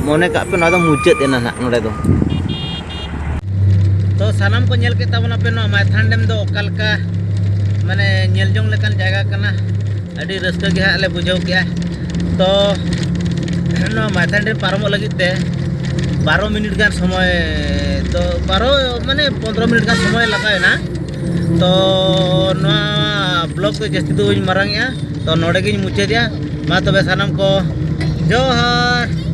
ᱢᱚᱱᱮ ᱠᱟᱜ ᱯᱮ ᱱᱚᱣᱟ ᱫᱚ ᱢᱩᱪᱟᱹᱫ ᱮᱱᱟ ᱱᱟᱜ ᱱᱚᱰᱮ ᱫᱚ᱾ ᱛᱚ ᱥᱟᱱᱟᱢ ᱠᱚ ᱧᱮᱞ ᱠᱮᱫ ᱛᱟᱵᱚᱱᱟᱯᱮ ᱱᱚᱣᱟ ᱢᱟᱭᱛᱷᱟᱱ ᱰᱮᱢ ᱫᱚ ᱚᱠᱟ ᱞᱮᱠᱟ, ᱢᱟᱱᱮ, ᱧᱮᱞ ᱡᱚᱝ ᱞᱮᱠᱟᱱ ᱡᱟᱭᱜᱟ ᱠᱟᱱᱟ᱾ ᱟᱹᱰᱤ ᱨᱟᱹᱥᱠᱟᱹ ᱜᱮ ᱦᱟᱸᱜ ᱞᱮ ᱵᱩᱡᱷᱟᱹᱣ ᱠᱮᱜᱼᱟ᱾ ᱛᱚ ᱱᱚᱣᱟ ᱢᱟᱭᱛᱷᱟᱱ ᱰᱮᱢ ᱯᱟᱨᱚᱢᱚᱜ ᱞᱟᱹᱜᱤᱫ ᱛᱮ ᱵᱟᱨᱚ ᱢᱤᱱᱤᱴ ᱜᱟᱱ ᱥᱚᱢᱚᱭ, ᱛᱚ ᱵᱟᱨᱚ ᱢᱟᱱᱮ ᱯᱚᱱᱫᱽᱨᱚ ᱢᱤᱱᱤᱴ ᱜᱟᱱ ᱥᱚᱢᱚᱭ ᱞᱟᱜᱟᱣᱮᱱᱟ᱾ ᱛᱚ ᱱᱚᱣᱟ ᱵᱞᱚᱜ ᱫᱚ ᱡᱟᱹᱥᱛᱤ ᱫᱚ ᱵᱟᱹᱧ ᱢᱟᱨᱟᱝᱮᱜᱼᱟ, ᱛᱚ ᱱᱚᱰᱮ ᱜᱤᱧ ᱢᱩᱪᱟᱹᱫᱮᱜᱼᱟ᱾ ᱢᱟ ᱛᱚᱵᱮ ᱥᱟᱱᱟᱢ ᱠᱚ ᱡᱚᱦᱟᱨ᱾